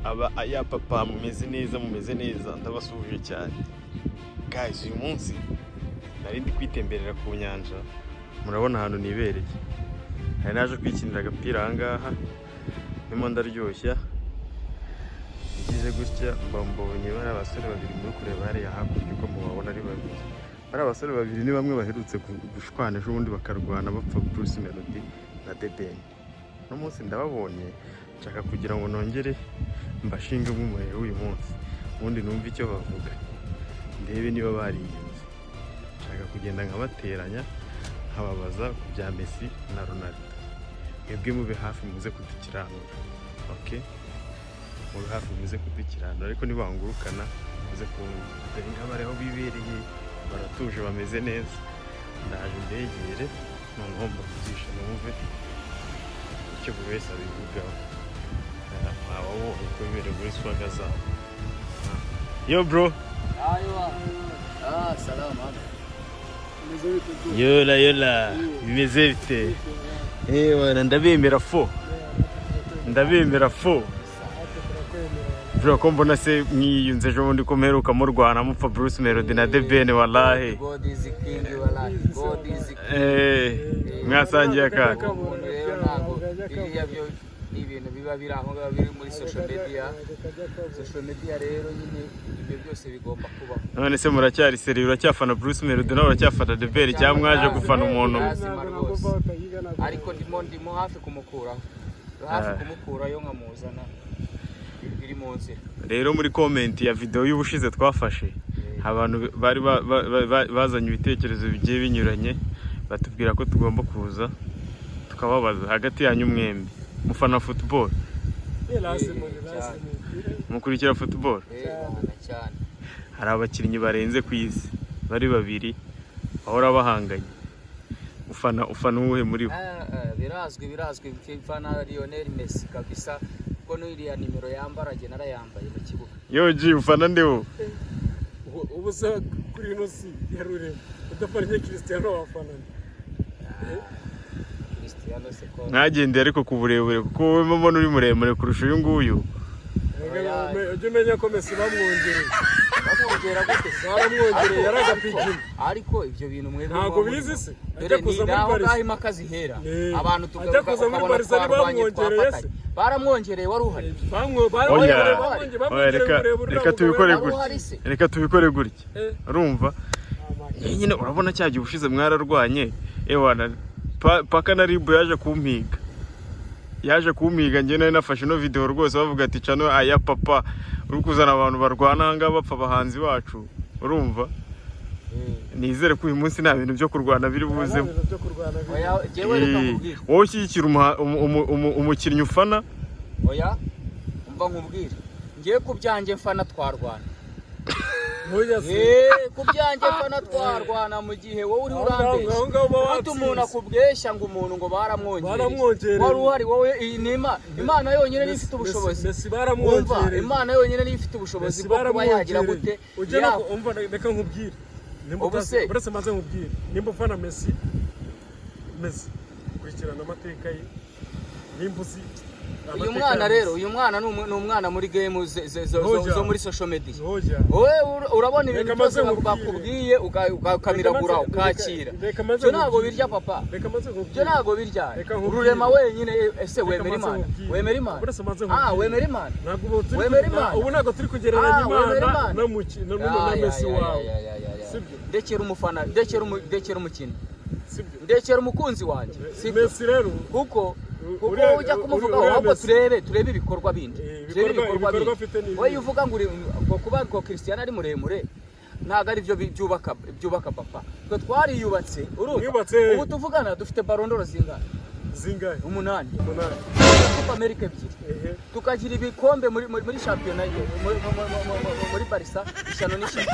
Aba aya papa, mumeze neza, mumeze neza, ndabasuhuje cyane. Guys, uyu munsi nari ndi kwitemberera ku nyanja. Murabona ahantu nibereye, hari naje kwikinira agapira aha ngaha, ndimo ndaryoshya. Ngize gutya mba mbonye bariya basore babiri muri kureba hariya hakurya. Uko mubabona ari babiri, bariya basore babiri ni bamwe baherutse gushwana ejo bundi, bakarwana bapfa Bruce Melody na The Ben. Uno munsi ndababonye, nshaka kugira ngo nongere mbashinge nk'umuriro w'uyu munsi, ubundi numve icyo bavuga, ndebe niba bariyunze. Nshaka kugenda nkabateranya, nkababaza ku bya Messi na Ronaldo. Mwebwe mube hafi, muze kudukiranura. Okay, mube hafi muze kudukiranura, ariko nibangurukana muze kumbwira. Dore ngaba ariho bibereye, baratuje, bameze neza. Ndaje mbegere, noneho mbavugishe, numve icyo buri wese abivugaho. Mwababonye ko bibereye muri swagga zabo. Yo bro. Aywa. Ah, salama. Yola yola, bimeze bite? Ewana, ndabemera fo, ndabemera fo. Bro, ko mbona se mwiyunze ejo bundi, ko mperuka murwana mupfa Bruce Melody na The Ben, wallahi? God is king, wallahi. God is king. Eh, mwasangiye akantu. Umuntu rero ntabwo biriya byo ni ibintu biba biri aho ngaho, biri muri social media. Social media rero nyine ibyo byose bigomba kubaho. None se muracyari sérieux? Uracyafana Bruce Melody, nawe uracyafana The Ben, cyangwa mwaje gufana umuntu umwe? Lazima rwose. Ariko ndimo hafi kumukuraho. Hafi kumukurayo nkamuzana. Biri mu nzira. Rero muri comment ya video y'ubushize twafashe, abantu bari bazanye ibitekerezo bigiye binyuranye, batubwira ko tugomba kuza tukababaza hagati yanyu mwembi. Mufana football? Lazima ni lazima. Mukurikira football? Eh, bana, cyane. Hari abakinnyi barenze ku isi bari babiri bahora bahanganye. Ufana uwuhe muri bo? Ah, ah, birazwi, birazwi, mfana Lionel Messi kabisa, kuko n'iriya nimero yambara jye narayambaye mu kibuga. Yo G, ufana nde wo? Ubu se kuri ino si ya rurema udafannye Cristiano wafana nde? Cristiano se ko Mwagendeye ariko ku burebure, kuko wowe mbona uri muremure kurusha uyu nguyu. Oya. Ujye umenya ko Messi bamwongereye. Bamwongera gute se? Baramwongereye, yari agapigima. Ariko ibyo bintu mwebwe Ntabwo muba bizi murimo. se? Dore Ajya kuza ni muri naho Barca. ngaho impaka zihera. Abantu Ajya kuza muri ukabona Barca twarwanye, ntibamwongereye se? twafatanye. Baramwongereye, wari uhari? Oya. Baramwongereye. Oya, reka tubikore Wari gutya. uhari se? Reka tubikore gutya. Urumva nyine, urabona cya gihe ushize mwararwanye, ewana paka na RIB yaje kumpiga, yaje kumpiga. Njye nari nafashe ino video rwose, bavuga ati cano aya papa uri kuzana abantu barwana aha ngaha bapfa abahanzi bacu. Urumva, nizere ko uyu munsi nta bintu byo kurwana biri buzemo. Byo kurwana biri. Oya, jyewe reka nkubwire. Wowe ushyigikira umukinnyi ufana? Oya, umva nkubwire, ngiye ku byanjye mfana twarwana. Ntujya se. Eh, ku byanjye mfana twarwana mu gihe wowe uri Aho ngaho- urambeshya. aho ngaho uba Gute umuntu watsinze. akubweshya ngo umuntu ngo baramwongereye? Baramwongereye. Wari uhari wowe? Iyi ni Imana yonyine niyo ifite ubushobozi. Messi Umva, baramwongereye. Imana yonyine niyo ifite ubushobozi Messi bwo kuba yagira baramwongereye. gute? Ujye no umva, reka nkubwire. Nimba Ubu utazi, se- uretse maze nkubwire, nimba ufana Messi, Messi kurikirana amateka ye, nimba uzi Uyu amateka mwana ya rero, Messi. uyu mwana ni umwana muri game Hoja. zo muri social media. Hoja. Wowe urabona ibintu Reka byose maze nkubwire. bakubwiye ukamiragura, Reka maze- ukakira. reka maze Ibyo ntabwo nkubwire. birya, papa. Reka maze nkubwire. Ibyo ntabwo birya. Reka nkubwire. Ururema wenyine ese Reka wemera maze Imana? nkubwire. Wemera Imana? Uretse maze Ah, nkubwire. wemera Imana? Ntabwo ubu turi Wemera Imana? ubu ntabwo turi kugereranya Ah, wemera Imana Imana? na Ya, Messi ya, wawe. ya, ya, ya, ya. Sibyo? Ndekera umufana, ndekera umukinnyi, Sibyo? ndekera umukunzi wanjye, sibyo? Messi rero Kuko uriya- wowe ujya kumuvugaho, uriya ahubwo Messi- turebe ibikorwa bindi. Eh, Turebe ibikorwa ibikorwa bindi. afite ni Wowe ibihe? iyo uvuga ngo ngo kuba ngo Cristiano ari muremure ntabwo ari byo byubaka, papa. Twe twariyubatse, urumva? Mwiyubatse. Ubu tuvugana dufite Ballon d'Or zingana? Zingahe? Umunani. Umunani. Copa America ebyiri, Ehe. tukagira ibikombe muri shampiyona muri Barca, ishyano n'ishyano,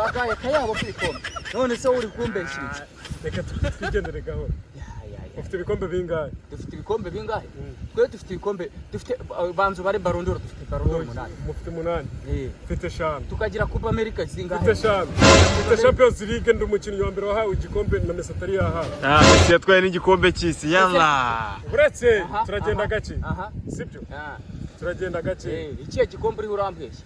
akaye kayabo k'ibikombe. None se wowe uri kumbeshya iki? Reka twigendere gahoro. Ya, ya, ya. Ufite ibikombe bingahe? Dufite ibikombe bingahe? Twe dufite ibikombe, dufite, banza ubare Ballon d'Or, dufite Ballon d'Or 8. Mufite 8? Eh. Mfite 5. Tukagira Copa America zingahe? Mfite 5. Mfite Champions League, ndi umukinnyi wa mbere wahawe igikombe na Messi atari yahawe. Ah, Messi yatwaye n'igikombe cy'isi, yalla. Uretse Aha, turagenda aha, gake. aha. Sibyo? Ah. Turagenda gake. Eh, ikihe gikombe uriho urambeshya?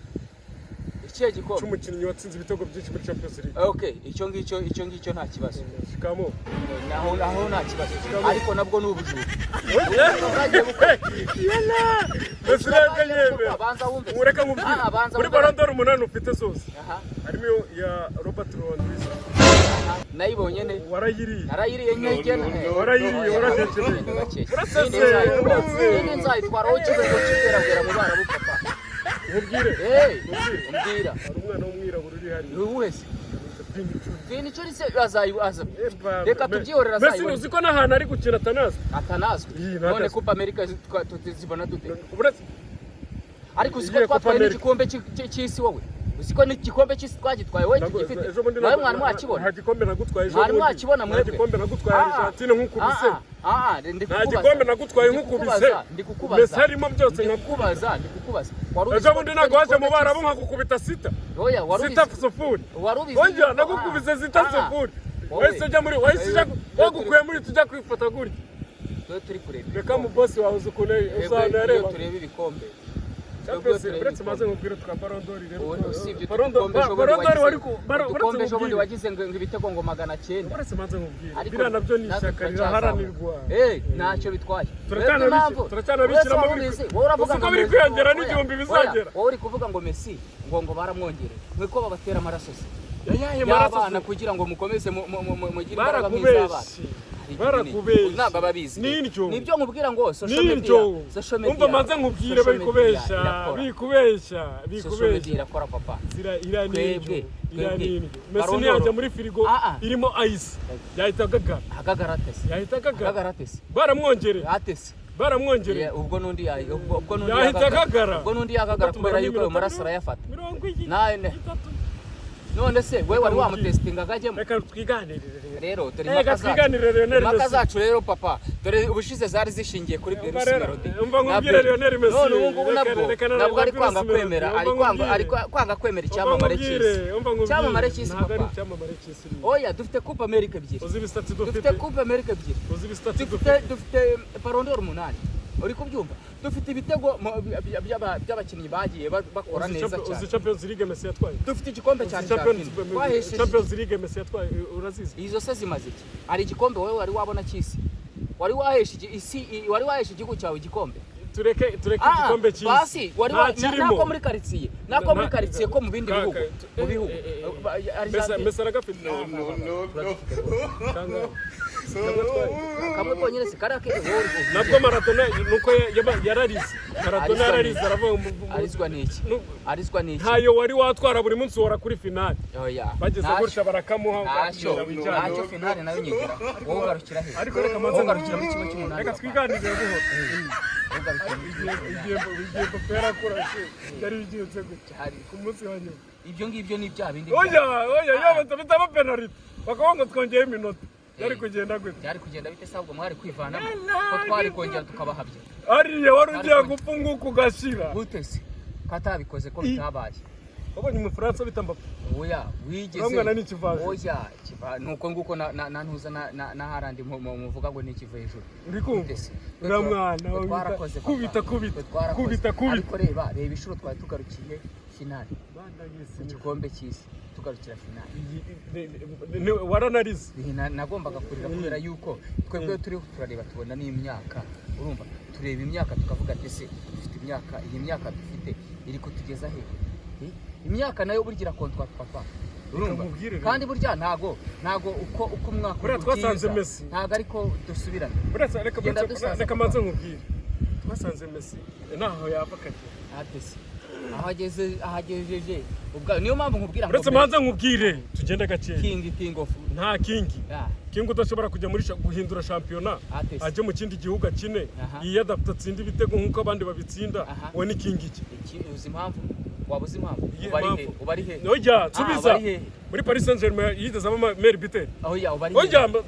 Ikihe gikombe? Cy'umukinnyi watsinze ibitego byinshi muri Champions League. Okay, icyo ngicyo nta kibazo. Shikamo. Naho nta kibazo, ariko nabwo ni ubujura. Messi reka yemera. Banza wumve. Ureka nkubwire. Ah, banza Muri wumve. Ballon d'Or 8 ufite zose, Aha. harimo iyo ya Robert Lewandowski. Aha, nayibonye ne. Warayiriye. Narayiriye nkegena. Warayiriye, warahekeye. Urasese, urase. Nini nzayitwara wowe kibe ngo kiberabwira mu Barabu, papa? Nkubwire. Eh, mbwira. Hari umwana w'umwirabura uri hariya. Ni uwuhe se? Vini Junior. Vini Junior se azayi aza? Reka tubyihorere, Messi azayibona. uzi ko n'ahantu ari gukina atanazwi. Atanazwi? Iyi, None ntakazwi. Copa America tuzibona dute? Uretse Ariko uzi ko Iyihe Copa twatwaye America? n'igikombe cy'isi? Wowe uzi ko n'igikombe cy'isi twagitwaye? Wowe tugifite? Ejo bundi Nawe mwari mwakibona? Nta gikombe nagutwaye ejo Mwari bundi. mwakibona Nta mwebwe? gikombe nagutwaye Ah, Argentine nkukubise. ah, ah, ndi Nta kukubaza. gikombe nagutwaye Ndi nkukubise. kukubaza, ndi kukubaza. Messi harimo byose. Ndi kukubaza, ndi kukubaza. Wari ubizi Ejo ko bundi dufite ntabwo waje mu igikombe Barabu cy'isi? nkakukubita sita. Oya, wari Sita ubizi? sufuri. Wari ubizi? Wongera Ah, nagukubise sita ah, sufuri. Wowe. Wahise ujya muri, wahise ujya, wagukuye muri, tujya kwifata gutya. Twe turi kureba Reka mu bosi wawe, uzi ukuntu Twebwe uzahana iyo yareba. tureba ibikombe. Champions Twebwe uretse tureba maze nkubwire twa Ballon d'Or rero. Ubu usibye Ballon d'Or udukombe ejo bundi Ballon d'Or wagize wari ku udukombe ejo bundi uretse wagize ngo ibitego ngo 900. Uretse maze nkubwire. Ariko Biriya nabyo ni natwe ishyaka turacyazamuka. riraharanirwa. Eh, ntacyo bitwaye. Turacyana Twebwe impamvu- turacyana Wowe biri ubizi, wowe uravuga uzi ko ngo biri Messi- kwiyongera oya, n'igihumbi oya, bizagera. Wowe uri kuvuga ngo Messi ngo baramwongereye, mwe ko babatera amaraso se Yayaye maraso? y'abana kugira ngo mukomeze mugire imbaraga nk'iz'abana? Barakubeshye. Hari Barakubeshye. Ntabwo ababizi. Niryo. Nibyo nkubwira ngo social media, Niryo. social media, Umva manze nkubwire, social media bikubeshya. irakora. Bikubeshya. Social Bikubeshya. media irakora, papa. Zira iriya ni Twebwe, indyo. Iriya ni twebwe. indyo. Messi Ballon d'Or. ntiyajya muri firigo Ah, ah. irimo ice. Yahita agagara. Ahagagara atese? Yahita agagara. Ahagagara atese? Baramwongereye. Atese? Baramwongereye. Yeah, ubwo n'undi ubwo n'undi Yahita agagara. Ubwo n'undi yagagara kubera yuko ayo maraso arayafata. Mirongo Nane. itatu. None se we wari Reka wamutesitinga akajyemo? Reka twiganirire rero. Rero dore Reka impaka zacu, twiganirire Lionel impaka Messi. zacu rero, papa, dore ubushize zari zishingiye kuri Umva Bruce rero, Melody umva na nkubwire Ben. Lionel Messi. None ubu ngubu Reka- nabwo reka nabwo ari Bruce kwanga Melody. kwemera, Umva ari kwanga, nkubwire. ari kwanga kwemera Umva icyamamare nkubwire, cy'isi. umva nkubwire. Icyamamare cy'isi, Ntabwo ari papa. icyamamare cy'isi. Oya, dufite Copa America 2. Uzi ibistats Dufite dufite? Copa America 2. Uzi ibistats Dufite dufite? Dufite Ballon d'Or 8, uri kubyumva? Dufite ibitego by'abakinnyi bagiye bakora Uzi neza uzi cyane. Champions League Messi yatwaye? Dufite igikombe Uzi cyane Champions cyane twahesheje. Champions League Messi yatwaye, urazizi? Izo se zimaze iki? Hari igikombe wowe wari wabona cy'isi? Wari wahesha isi, wari wahesha igihugu cyawe igikombe? Tureke Ah, igikombe cy'isi. Basi wari Nta kirimo. nako muri karitsiye, nako muri karitsiye ko mu bindi bihugu, mu bihugu Messi Argentine. Messi aragafite. No, no, no. Kangahe? Kamwe atwaye. Kamwe konyine se kariya ke wowe uri kuvuga? Nabwo Maradona nuko yararize. Maradona Arizwa yararize n'iki? aravuga Arizwa n'iki? Arizwa n'iki? Ntayo wari watwara, buri munsi uhora kuri finale. Oya. Bageze Ntacyo. gutya barakamuha. Ntacyo. Wijyana. Ntacyo, finale nayo nyigera. Wowe ugarukira he? Ariko reka manze Wowe ugarukira muri kimwe cy'umunani, Reka papa. twiganirire buhoro. Wowe ugarukira muri kimwe cy'umunani. Igihe Mbappe yarakurashe byari bigenze gutya Hari- ku munsi wa nyuma. Ibyo ngibyo ni bya bindi. Oya, oya, yaba bitaba penalty bakavuga ngo twongeyeho iminota, byari kugenda gute? Byari kugenda bite se? Ahubwo mwari kwivanamo ko twari kongera tukabahabya. Ariya wari ugiye gupfa umwuka ugashira. Gute se katabikoze, ko bitabaye? Wabonye umufaransa bita Mbappe? Oya, wigeze Uriya mwana ni ikivajuru. Oya, nuko nguko na ntuza na harandi muvuga ngo ni ikiva hejuru. Uri kumva? Gute se? Uriya mwana Twe twarakoze, papa. kubita, kubita, Twe twarakoze. kubita, kubita. Ariko reba inshuro twari tugarukiye finale mu gikombe cy'isi, tugarukira finale. Waranarize. Nagombaga kurira kubera yuko twebwe turiho turareba, tubona n'imyaka, urumva, tureba imyaka tukavuga ati: "Ese dufite imyaka, iyi myaka dufite iri kutugeza he?" Eh? Imyaka nayo burya irakontwa, papa, urumva? Nkubwire rero. Kandi burya ntago uko umwaka Buriya twasanze ugiye, Messi. ntago ariko dusubirana. Uretse reka Genda dusaza, reka papa. manze nkubwire, twasanze Messi ntaho yava akagera. Ate se aho ageze, aho agejeje ubwa niyo mpamvu nkubwira ngo Uretse manze nkubwire, tugende gakeya. King of Nta king. Ah, King udashobora kujya muri guhindura shampiyona, Ate se. ajye mu kindi gihugu akine, Aha. yiyadapta, atsinde ibitego nk'uko abandi babitsinda. Aha. Uwo ni king iki? Uzi impamvu? Waba uzi impamvu? Iyihe Uba ari he? mpamvu? Uba ari he? Oya, Ah, nsubiza. uba ari he? Muri Paris Saint Germain yigeze aba meilleur buteur? Oya, uba ari he? Oya. Uba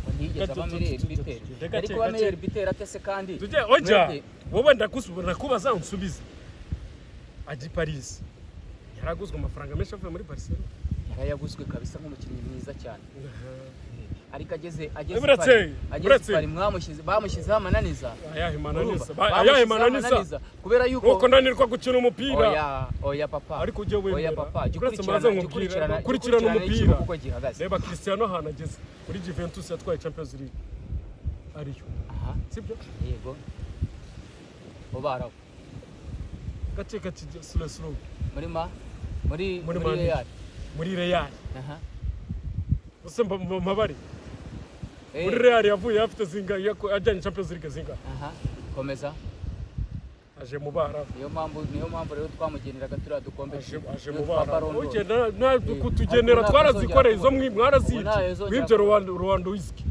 ari Ntiyigeze aba meilleur buteur. Gake, Yari kuba gake. meilleur buteur ate se kandi? Tujye ojya. Mwebwe- Wowe ndakubaza unsubize. Ajya i Paris yaraguzwe amafaranga menshi avuye muri Barcelona. Yarayaguzwe kabisa nk'umukinnyi mwiza cyane, ariko ageze Buretse, Paris, ageze buretse. Paris bamushyizeho amananiza. Ayahe mananiza? Urumva? Ayahe Bamushyizeho mananiza? amananiza kubera yuko Nuko ndanirwa gukina umupira. Oya, oya papa. Ariko ujye wemera. Oya papa, jya Uretse ukurikirana, mbanze jya nkubwire, ukurikirana, jya kurikirana ukurikirana umupira. ikibuga uko gihagaze. Reba Cristiano ahantu ageze muri Juventus, yatwaye Champions League ariyo, Aha. sibyo? Yego, bo barabu. Gake gake, slow slow. Muri ma muri Muri muri Man U. Real. Muri Real. Aha. Use mpabare. Muri Real yavuye afite zinga ajyanye Champions League zinga. Aha, komeza. Aje mu Barabu. Niyo mpamvu rero twamugeneraga turiya dukombe Aje mu twa Barabu. Ballon d'Or. Oke, kutugenera Ariko twarazikoreye izo ntabwo mwarazibye. Ubu ntayo zongera Wibye kubona. Rwanda whisky.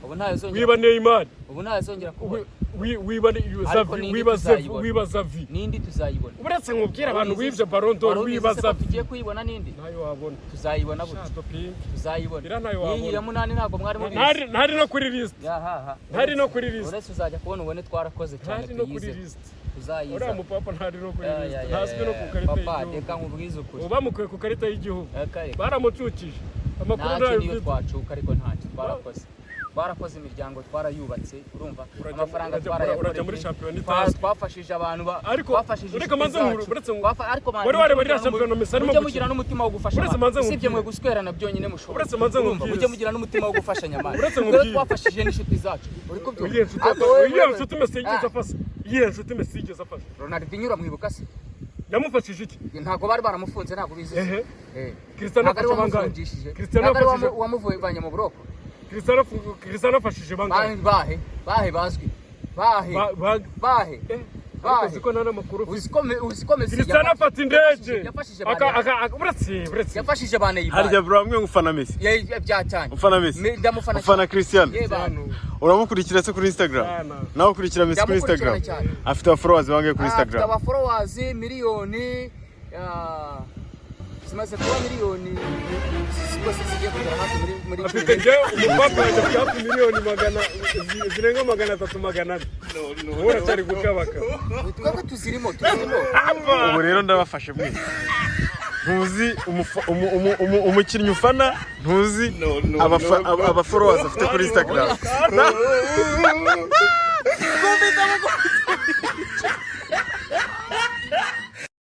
Ubu ntayo zongera. Wiba Neymar. Ubu ntayo zongera kubona. Wiba Ariko Xavi, n'indi wiba Xavi, tuzayibona. wiba Xavi. N'indi tuzayibona. Uretse nkubwira abantu wibye Ballon d'Or, Wari ubizi wiba se ko Xavi. tugiye kuyibona n'indi? Ntayo wabona. Tuzayibona gutya. Shato pink. Tuzayibona. Iriya ntayo wabona. Iyi ya munani ntabwo mwari mubizi. Ntari no kuri list. Yahaha. Ntari no kuri list. Uretse uzajya kubona ubone twarakoze cyane. Ntari no kuri Tuyize. list. Tuzayiza. Uriya mupapa ntari no kuri Ya, list. ya, ya, Ntazwi no ya, ku ya. karita Papa, y'igihugu. reka nkubwize ukuri. Ubu bamukuye ku karita y'igihugu. Reka, reka. Baramucukije. Amakuru Ntacyo, ntayo niyo mfite. twacuka, ariko ntacyo, twarakoze, twarakoze, imiryango twarayubatse, urumva? Amafaranga Urajya muri twarayakoreje. shampiyona itazwi. Twafashije abantu Ariko, twafashije reka inshuti manze zacu. uretse Ariko man, wari wareba mujye iriya shampiyona Messi arimo mujye gukina? mugira n'umutima wo gufasha Uretse abantu. manze Usibye nkubwire. mwe guswerana byonyine mushobora. Uretse manze Urumva, nkubwire. mujye mugira n'umutima wo gufashanya, man. Uretse Rero nkubwire. twafashije n'inshuti zacu, uri kubyumva? Iyihe nshuti Ariko wowe- iyihe nshuti Messi yigeze Ah, afasha? Iyihe nshuti Messi yigeze afasha? Ronaldinho uramwibuka se? Yamufashije iki? Ntabwo bari baramufunze? Ntabwo bizi se? Ehe. Eh. Cristiano Ntabwo ari afashe bangahe? wamufungishije? Cristiano Ntabwo ari afashije wamuvanye mu buroko? Cristiano afashije bangahe? Bahe, bahe bazwi, bahe? Bahe? Ariko Bahe? uzi ko nta n'amakuru ufite. Uzi ko Messi Cristiano afata indege. yafashije Uretse yafashije ba Neymar. Harya bro, hamwe ufana Messi? Bya cyane. Ufana Messi? Ndamufana Ufana cyane. Cristiano? Ye bana. Uramukurikira se kuri Instagram? Sana. Nawe ukurikira Messi kuri Ndamukurikirana Instagram? cyane. Afite aba followers bangahe kuri Afite Instagram? aba followers miliyoni, zimaze kuba miliyoni rwose zigiye kugera hafi muri Afite, njyewe umupapa wanjye afite hafi miliyoni magana zirenga 300, 400. Wowe uracyari gukabaka. Twebwe tuzirimo, tuzirimo. Ubu rero ndabafashe mwese. Ntuzi umukinnyi ufana, ntuzi aba followers afite kuri Instagram.